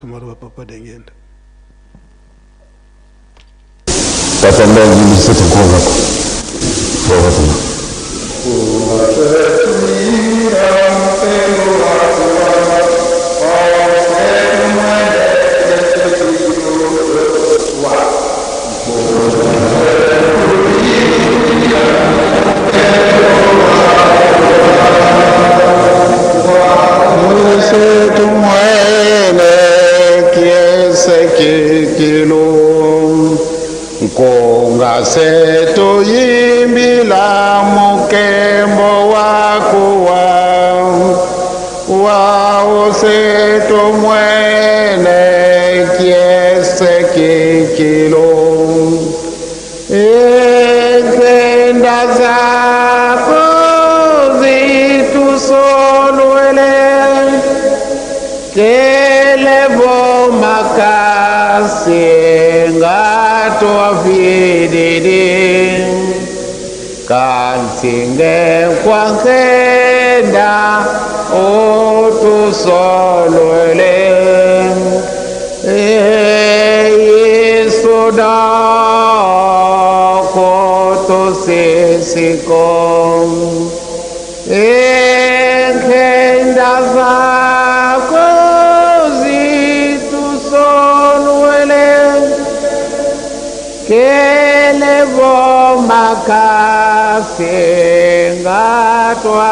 Maloba papa Dengenda. Tata ndangi biseto nkonga ko kuna. Nkonga seto yimbila mukembo wakuwa wao seto mwene kiese kikilo Enzenda zako zitusolwele kelevo makasi ngatwafididi kansinge kwankenda otusolwele Yesuda kotosisiko Enkenda zako zitusolwele kelevo makasi ngatwavididi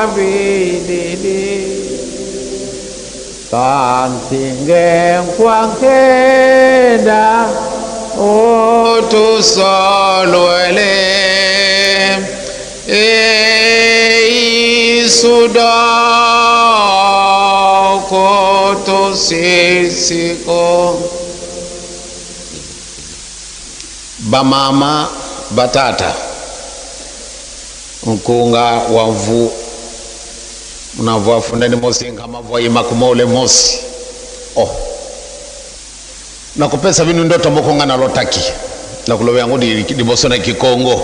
kansinge kwankenda otusolwele eisuda kotosisiko. Bamama batata nkunga wa mvu mnavua fundani mosi ngamavua imakumole mosi oh nakupesa bino ndoto moko nga nalotaki nakuloba yango liboso na kikongo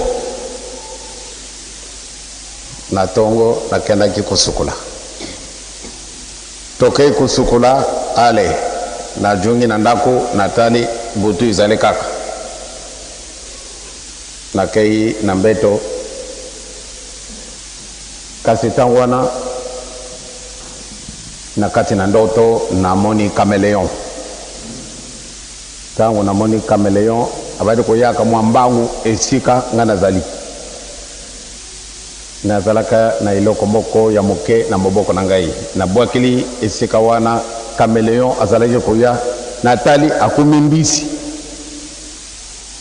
na tongo nakendaki kosukola tokei kosukola ale najungi na ndako natali butu ezali kaka nakei na mbeto kasi ntango wana na kati na ndoto namoni cameleon ntango namoni cameleon abandi koyaka mwa mbangu esika ngai nazali nazalaka na eloko moko ya moke na moboko na ngai nabwakeli esika wana cameleon azalaki koya natali akomi mbisi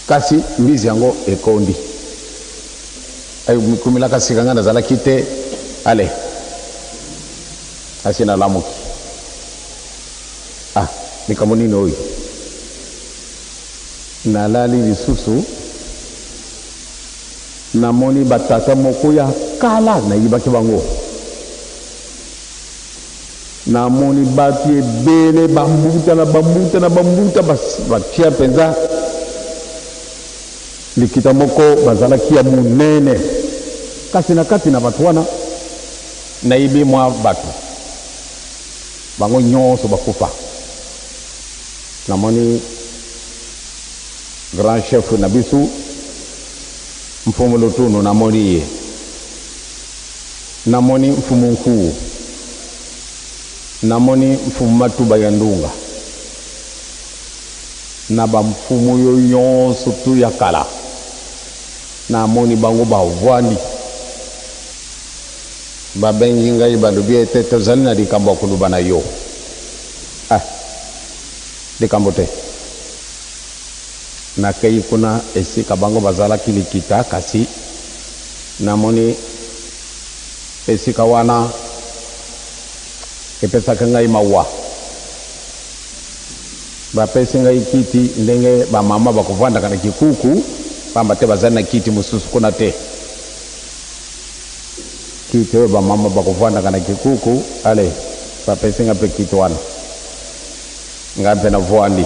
kasi mbisi yango ekondi akomelaka sika ngai nazalaki te ale asi nalamuki ah likambo nini oyo nalali lisusu namoni batata moko ya kala nayibaki bango namoni bato ebele bambuta na bambuta na bambuta batia mpenza likita moko bazalaki ya monene kasi na kati na bato wana nayebi mwa bato bango nyonso bakufa namoni grand chef na biso mfumu Lutunu namoni ye namoni mfumu Nkuwu namoni mfumu Matuba ya Ndunga na bamfumu yo nyonso tu ya kala namoni bango bavwandi babengi ngai balobi ete tozali na likambo ya koloba na yo ah, likambo te nakei kuna esika bango bazalaki likita kasi namoni esika wana epesaka ngai mawa bapesi ngai kiti ndenge bamama bakovandaka na kikuku pamba te bazali na kiti mosusu kuna te kiti oyo bamama bakovandaka na kikuku ale bapesi ngai mpe kiti wana ngai mpe navwandi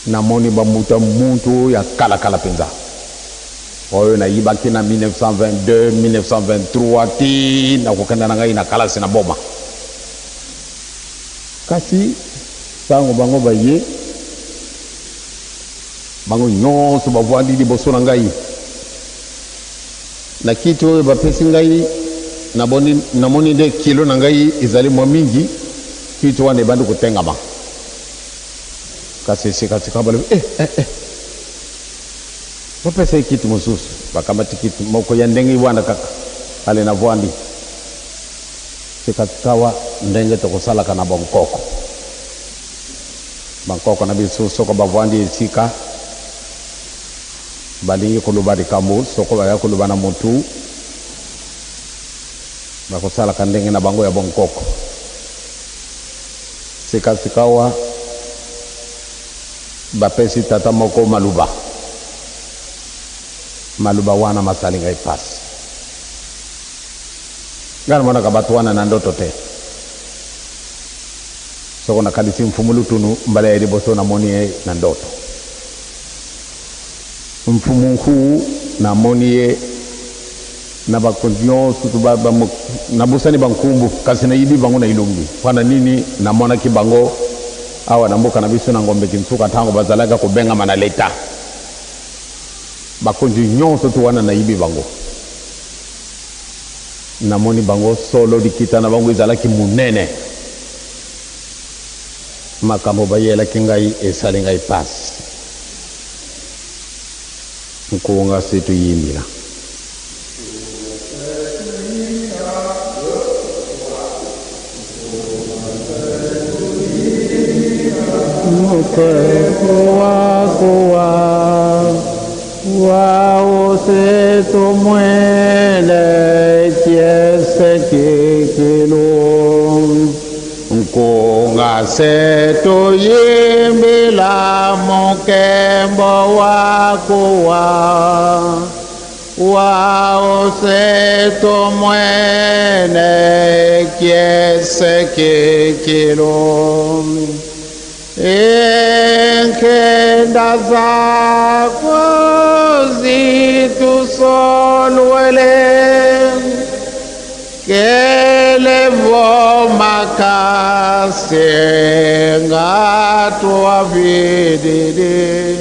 namoni bamuta muntu oyo ya kalakala mpenza oyo nayibaki na 1922 1923 ti nakokenda na ngai na kalasi na boma. Kasi ntango bango baye, bango nyonso bavwandi liboso na ngai na kiti oyo bapesi ngai. Namoni nde kilo na ngai ezali mwa mingi, kiti wana ebandi kotengama. Kasi sikasika balobi: "Eh, eh, eh, bapesa ye kiti mosusu." Bakamati kiti moko ya ndenge wana kaka. Ale, navwandi. Sikasikawa, ndenge tokosalaka na bankoko, bankoko na biso, soko bavwandi esika balingi koloba likambo, soko baya koloba na motu, bakosalaka ndenge na bango ya bonkoko. Sikasikawa, bapesi tata moko maluba. Maluba wana masali ngai pasi. Ngai namonaka bato wana na ndoto te. Soko nakanisi Mfumu Lutunu, mbala ya liboso namoni ye na ndoto. Mfumu Nkuwu, namoni ye na bakonzi nyonso. Nabosani bankumbu, kasi nayibi bango na ilongi. Mpona nini? Namonaki bango awa na mboka na biso na Ngombe Kinsuka, ntango bazalaki kobengama na leta. Bakonzi nyonso tu wana, nayibi bango, namoni bango solo. Likita na bango ezalaki monene. Makambo bayelaki ngai esali ngai pasi. Nkunga se tuyimbila. Wakuwa wausetu mwene kiesekikilo. Nkunga se tuyimbila mukembo wakuwa wausetu mwene kiesekikilo. Inkenda zakho zitusolwele kele makase ngatwavididi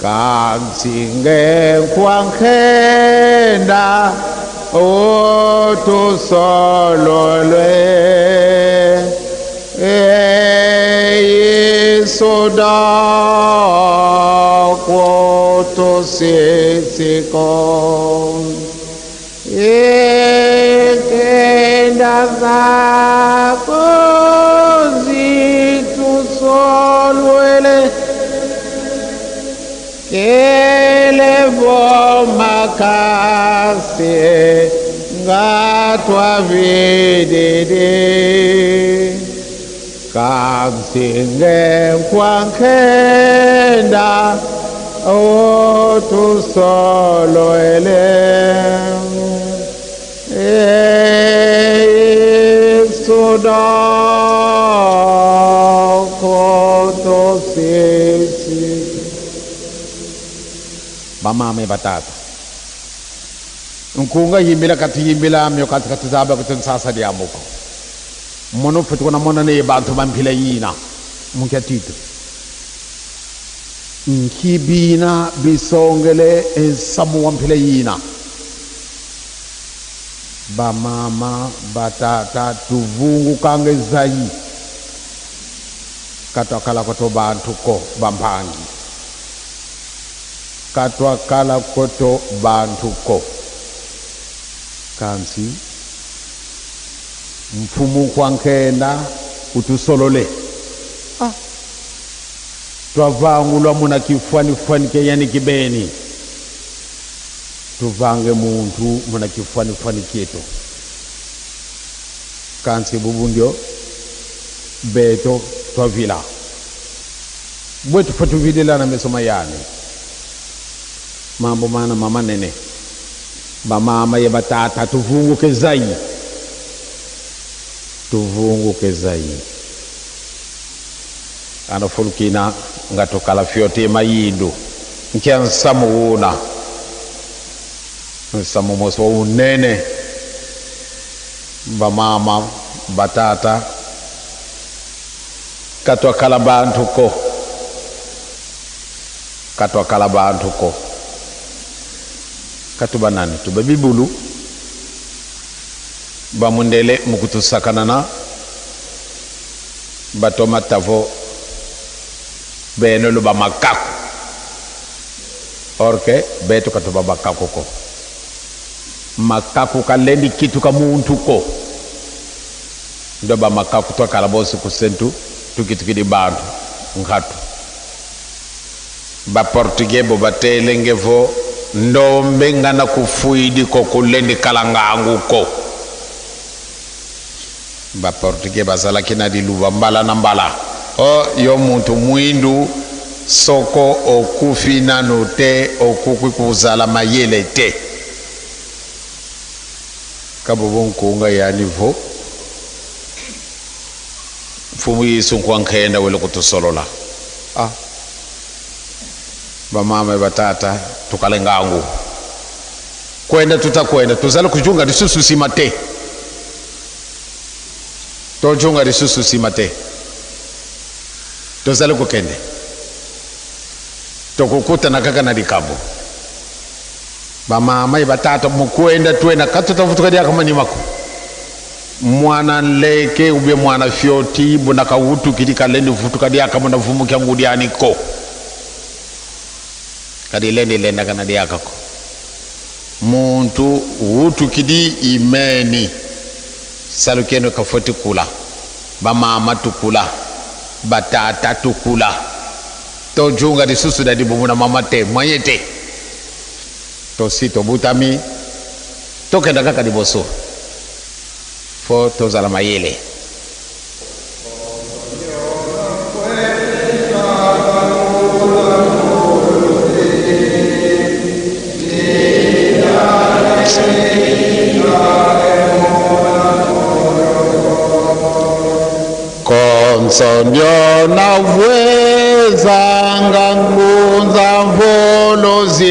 kansinge kwankenda utusololwe eyisoda kwotusitsiko ikenda zakho zitusolwele kele makase ngatwavididi kansinge kwankenda otusolwele eyisoda kotosisi. Bamama, batata, nkunga yimbila kati yimbila myo kati kati zaba kuti nsasa lyamuko mono futi kona mona ne bantu bamphila yina munkya tito nkibina bisongele ensamu wamphila yina. Bamama, batata, tuvungukange zayi katwakala koto bantu ko bampangi katwakala koto bantu ko kansi mfumu kwankenda utusolole. Ah. Twavangulwa muna kifwanifwani keyani kibeni, tuvange muntu muna kifwanifwani kieto kansi bubundyo beto twavila bwetu fo tuvililana meso mayani mambo mana mama nene. Bamama ye batata, tuvunguke zai, tuvunguke zai anafulukina nga tukala fyote mayindu nkya nsamu wuna nsamu mosi wa unene. Bamama, batata, Katwakala bantu ko, katwakala bantu ko. Katuba nani? Tuba bibulu bamundele mukutusakanana batoma tavo bene luba makaku orke betu katuba bakaku ko makaku kalendi kitu ka muntu ko ndo bamakaku twakala bosi kusentu tukitukidi bantu nkatu baportugais bo batelenge vo ndombe ngana kufuidi ko kulendi kalangangu ko baportugais bazalaki na liluba mbala na mbala o yo muntu mwindu soko okufi nanu te okoki kozala mayele te kabobo nkunga ya niveau mfumu yesu nkwankhenda wele kutusolola ah bamama batata tukale ngangu kwenda tutakwenda tuzala kujunga lisusu nsima te tojunga lisusu nsima te tozali kokende tokokutana kaka na likambo bamama ye batata mukwenda twenda katutavutuka diakamanimako mwana nleke ubye mwana fyoti buna kawutukili kalendi vutuka diaka muna vumukya ngudyaniko kadi lendi lenda kana diakako muntu wutukidi imeni salukeno kafoti kula bamama tukula batata tukula tojunga lisusu dadi bumuna mama te moyen te tosi tobutami tokenda kaka liboso fo tozala mayele. Konsondio na vwezanga ngunza mvolozi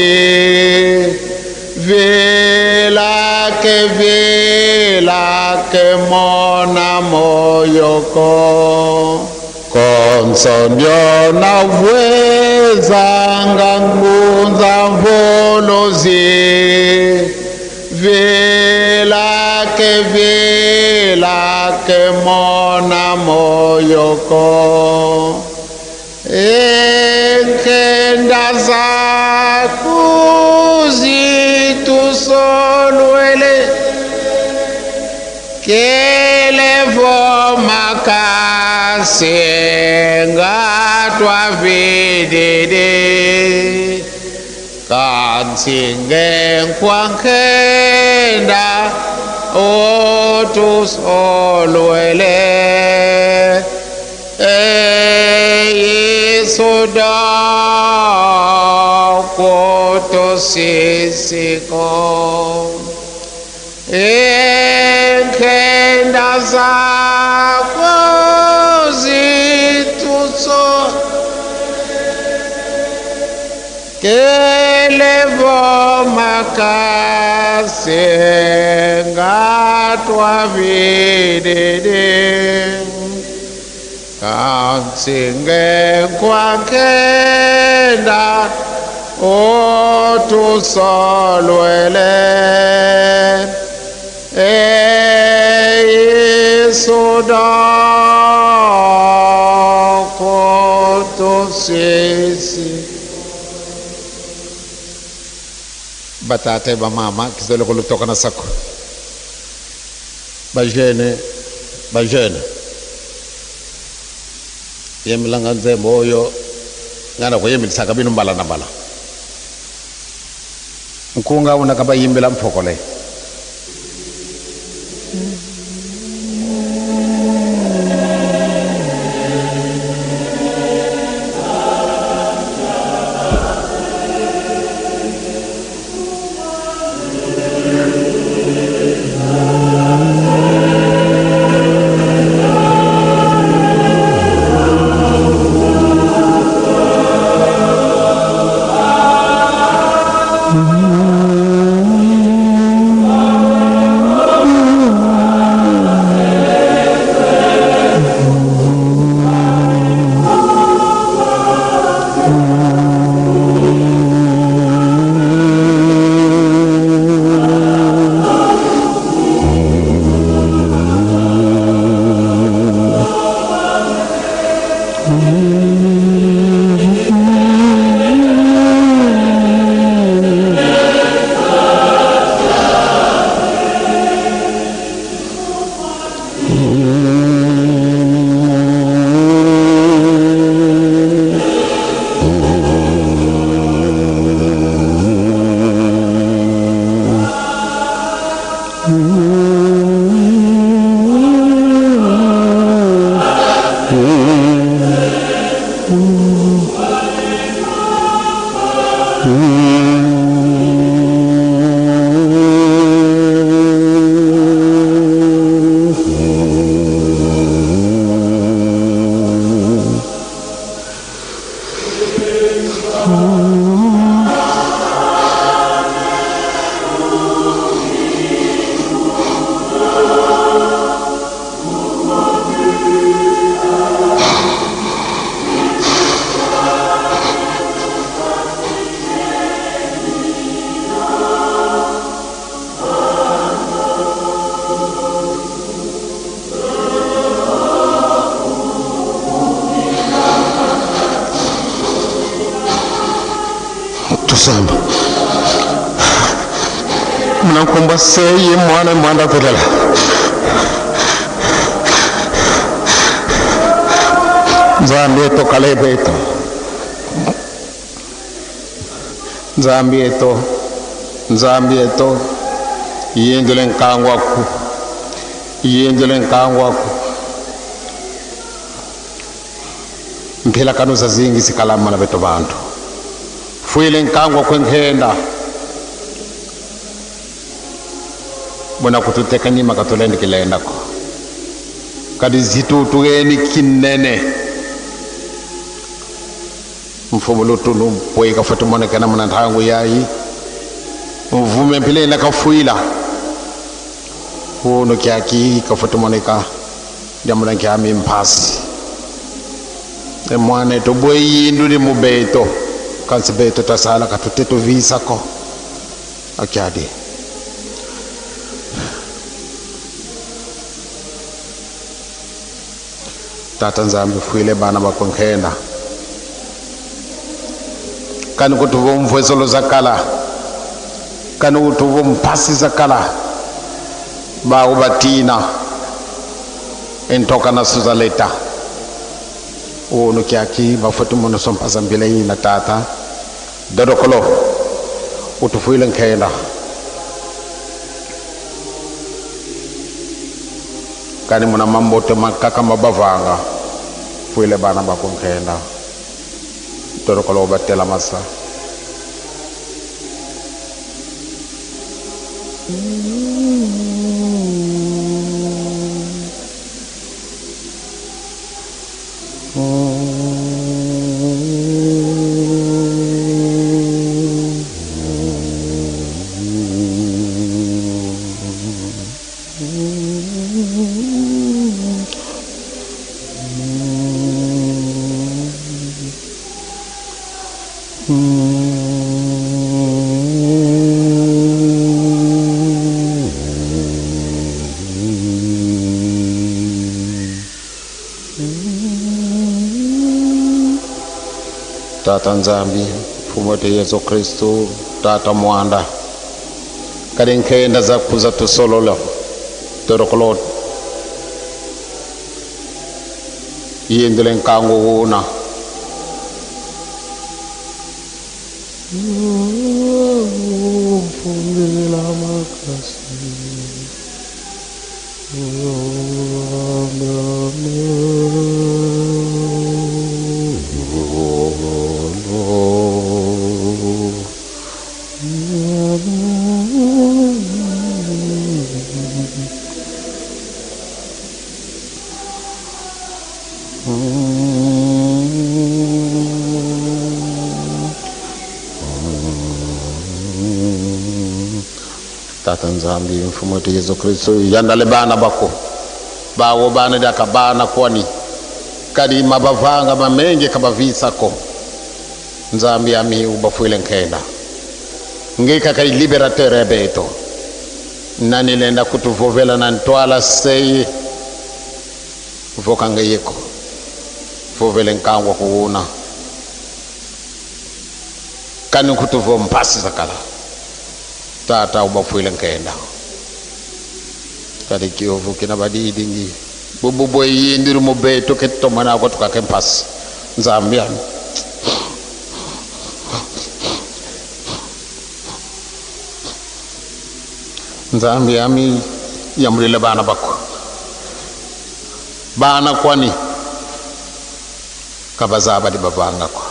vilake vilake mona moyoko Konsondio na vwezanga ngunza mvolozi vilake vilake mona moyoko Enkenda zakuzitusolwele kelevo makasenga twavididi kansinge nkwankenda otusolwele eyisoda kotosisiko enkenda zako zituso kelevo makasenga twavididi kansinge kwankenda otusolwele eyisoda kotosisi batata bamama kizole kulutoka na sako bajene bajene yemilanga nzembo oyo ngana kuyemilisaka bino mbala na mbala nkunga una kabayimbela mphokole. Tusamba mna seye mwana mwanda velela Nzambi eto kalebe eto Nzambi eto Nzambi eto yindule nkangwaku yindule nkangwaku mphela kanuza zingi sikalama na beto bantu fuile nkangwa kwenkhenda bona kututeka nyima katulendikilendako kadi zitutugeni kinene mfumu lutunu pweka fatumonekana muna nthangu yayi mvume mphilenda kafuila uno kyaki kafatumoneka ndiamuna nkyami mphasi emwana eto bweyindu ni mubeto kansi beto tasala katute tuvisako akyadi tata nzambi fuile bana bakonkhenda kani kuti vomvwezolo zakala kani kuti vomphasi zakala bawo batina entoka naso zaleta uno kyaki bafuti mono sompasa mbila yina tata dodokolo utufuile nkhenda kani muna mambote makaka mabavanga fuile bana bako nkhenda dodokolo ubatela masa tata nzambi mfumu wetu yesu kristu tata mwanda kadi nkhenda zakuza tusolola torokolo yindule nkangu wuna tata nzambi mfumu wetu yesu kristu yandale bana bako bawo bana daka bana kwani kadi mabavanga mamenge kabavisako nzambi ami ubafuile nkhenda ngika kai liberateur ebeto nani lenda kutuvovela na ntwala sei voka ngeyeko vovele nkangwa kuuna kani kutuvo mpasi zakala tata ubafuile nkenda kadi kiovu kina badidingi bubu yindiri mubeto ketomana ko tukake mpasi nzambi ami nzambi ami yamulile bana bako bana kwani Kabaza badi bavangako.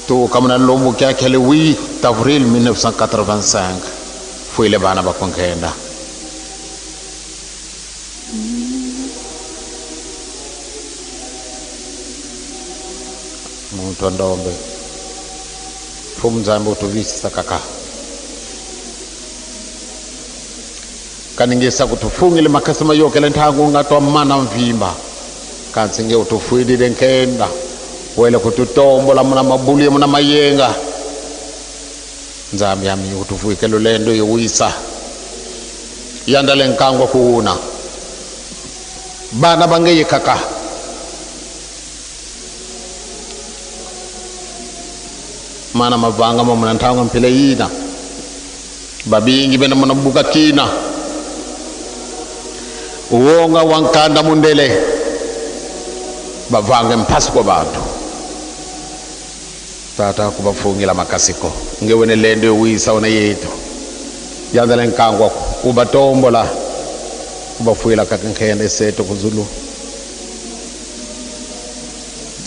Tukamuna lombu kyake le 8 avril 1985. Fuile bana bakonkenda. Muntu andombe. Mfumu Nzambi utuvisisa kaka. Kaningisa kutufungile makasi mayokele ntangu ngatwa mana mvimba. Kansi nge utufuidile nkenda. Wele kututombola muna mabulie muna mayenga. Nzambi ami utufuike lulendo yowisa. Yandale nkangwa kuuna. Bana bangeye kaka. Mana mavanga mamuna ntango mpile yina. Babingi bena muna buka kina. Uwonga wankanda mundele. Bavange mpasi kwa bantu. Tata kubafungila makasiko. Ngewene lendo wisa ona yetu. Yandale nkangwa kubatombola. Kubafuila kakenkende seto kuzulu.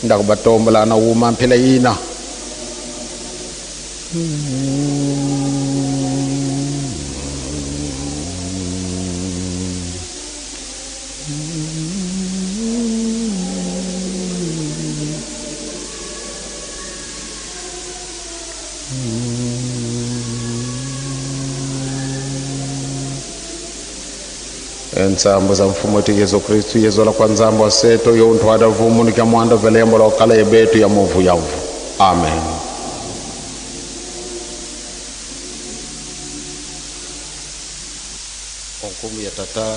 Ndakubatombola na uma mpila yina. Ensambo za mfumo wetu Yesu Kristu yezola kwa nzambo aseto yontwada vumu nikia mwanda velembo la okala yebetu ya muvu ya mvu. Amen. Onkumbu ya tata,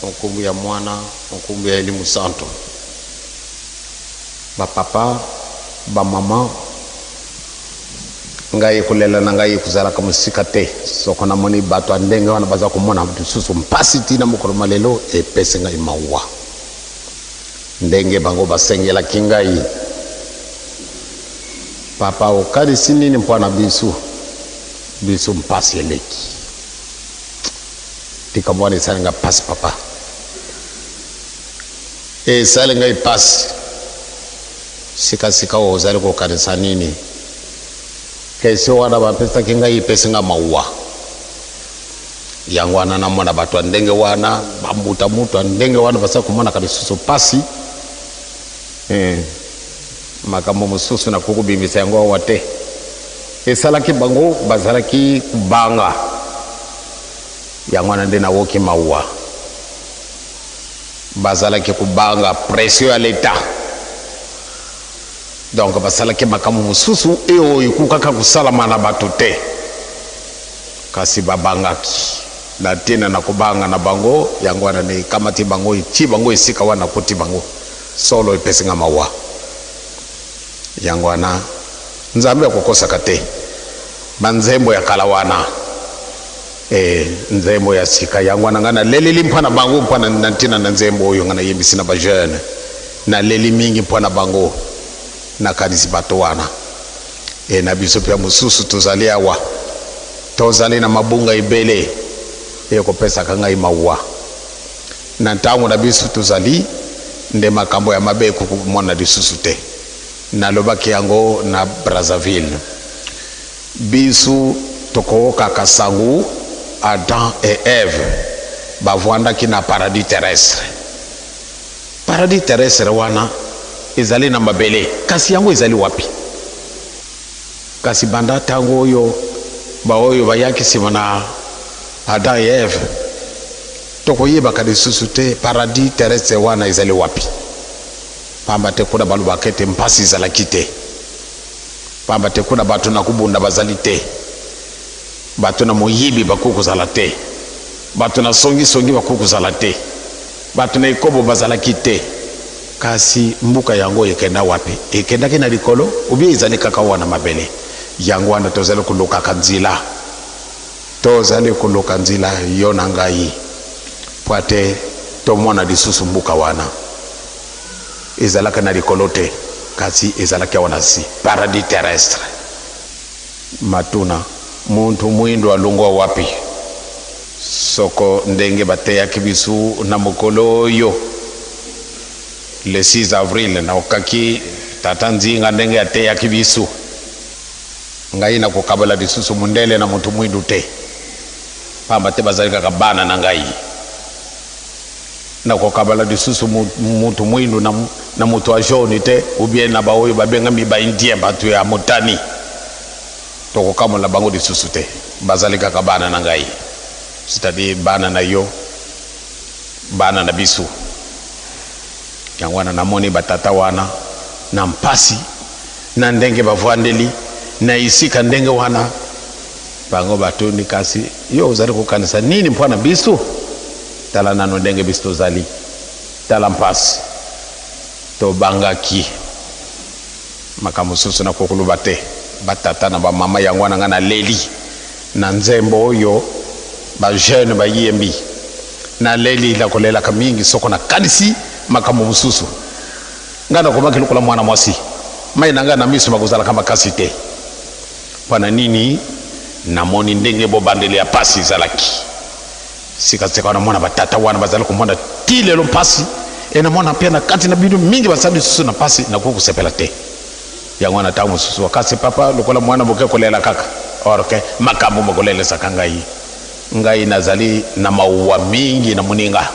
onkumbu ya mwana, onkumbu ya elimu santo. Ba papa, ba mama, ngai kulela na ngai kuzalaka mosika te. Soko namoni bato ya ndenge wana baza komona lisusu mpasi ntina mokolo malelo epesi ngai mawa. Ndenge bango basengelaki ngai. Papa okanisi nini mpo na biso? Biso mpasi eleki. Likambo wana esali ngai mpasi papa. Esali ngai mpasi. Sikasika ozali kokanisa nini? Question wana bapesaki ngai epesi ngai mawa. Yango wana namona bato ya ndenge wana, bambuta mutu ya ndenge wana basali komonaka lisusu mpasi. Makambo mosusu nakoki kobimisa yango awa te. Esalaki bango bazalaki kobanga. Yango wana nde nawoki mawa. Bazalaki kobanga pression ya l'Etat. Donc basalaki makambo mosusu oyo ekokaka kosalama na bato te. Kasi babangaki. Na ntina na kobanga na bango, yango wana nde ekamati bango, etie bango esika wana akuti bango. Solo epesi nga mawa. Yango wana Nzambe akokosaka te. Banzembo ya kala wana, nzembo ya sika, yango wana nga naleleli mpo na bango, mpo na ntina na nzembo oyo nga nayebisi na ba jeune. Naleli mingi mpo na bango, nakanisi bato wana. Na biso mpe mosusu tozali awa, tozali na mabunga ebele ekopesaka ngai mawa. Na ntango na biso tozali nde makambo ya mabe ekokomona lisusu te. Nalobaki yango na Brazzaville. Biso tokowokaka sango Adam et Ève bavwandaki na paradis terrestre. Paradis terrestre wana ezali na mabele, kasi yango ezali wapi? Kasi banda ntango oyo baoyo bayaki nsima na Adam et Ève, tokoyebaka lisusu te paradis terrestre wana ezali wapi. Pamba te kuna balobaka ete mpasi ezalaki te. Pamba te kuna bato na kobunda bazali te. Bato na moyibi bakoki kozala te. Bato na songisongi bakoki kozala te. Bato na ekobo bazalaki te. Kasi mboka yango ekenda wapi? Ekendaki na likolo ou bien ezali kaka wana mabele? Yango wana tozali kolukaka nzela. Tozali koluka nzela yo na ngai po ate tomona lisusu mboka wana. Ezalaka na likolo te, kasi ezalaki awa na si, paradis terrestre. Matuna, Muntu mwindu alongwa wapi? Soko ndenge bateyaki biso na mokolo oyo. Le 6 avril naokaki tata Nzinga ndenge ateyaki biso. Ngai nakokabola lisusu mundele na moto mwindu te, pamba te bazali kaka bana na ngai. Nakokabola lisusu moto mwindu na, na moto ya jaune te, ou bien na baoyo babengami ba indien, bato ya motani. Tokokamola bango lisusu te, bazali kaka bana na ngai, c'est-à-dire bana na yo, bana na biso. Yango wana namoni batata wana na mpasi na ndenge bavwandeli na esika ndenge wana. Bango batuni, kasi yo ozali kokanisa nini mpo na biso? Tala nano ndenge biso tozali, tala mpasi tobangaki. Makambo mosusu nakokoloba te, batata na bamama. Yango wana ngai naleli na nzembo oyo bajeune bayembi. Naleli, nakolelaka mingi soko nakanisi makambo mosusu. Ngai nakomaki lokola mwana mwasi, mai na ngai na miso makozalaka makasi te. Mpo na nini? Namoni ndenge bobandeli ya mpasi ezalaki. Sikasika namona batata wana bazali komona ti lelo mpasi, e namona mpe na kati na bino mingi basali lisusu na mpasi, nakoki kosepela te. Yango wana ntango mosusu kasi papa lokola mwana moke kolela kaka, or ke makambo makolelesaka ngai. Ngai nazali na mauwa mingi na moninga.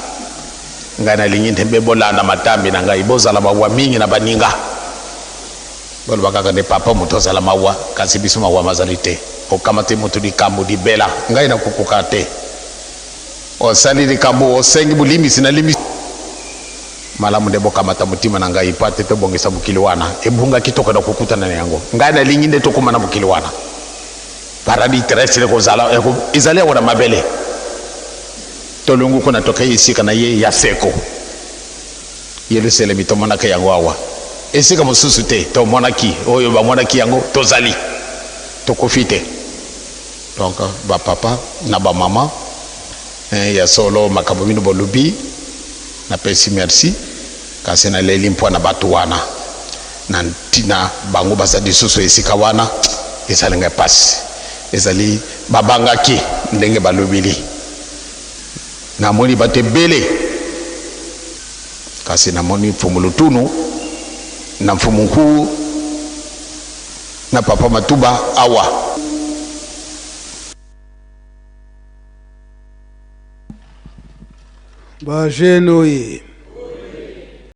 Ngai nalingi nde mpe bolanda matambi na ngai, bozala mawa mingi na baninga. Boloba kaka nde papa moto azala mawa, kasi biso mawa mazali te. Okamati moto likambo libela, ngai nakokoka te. Osali likambo, osengi bolimbisi, nalimbisi. Malamu nde bokamata motima na ngai mpo ate tobongisa mokili wana ebungaki, tokenda kokutana na yango. Ngai nalingi nde tokóma na mokili wana, paradis terrestre ekozala ezali awa na mabele. Tolongi kuna, tokei esika na ye ya seko, Yelusalemi. Tomonaki yango awa, esika mosusu te. Tomonaki oyo bamonaki yango, tozali tokofi te. Donc bapapa na bamama, ya solo makambo bino bolobi, napesi merci, kasi naleli mpo na bato wana na ntina bango baza lisusu esika wana. Ezali ngai mpasi, ezali babangaki ndenge balobeli. Namoni bato ebele, kasi namoni mfumu Lutunu na mfumu Nkuu na papa Matuba awa. Ba jeune oye.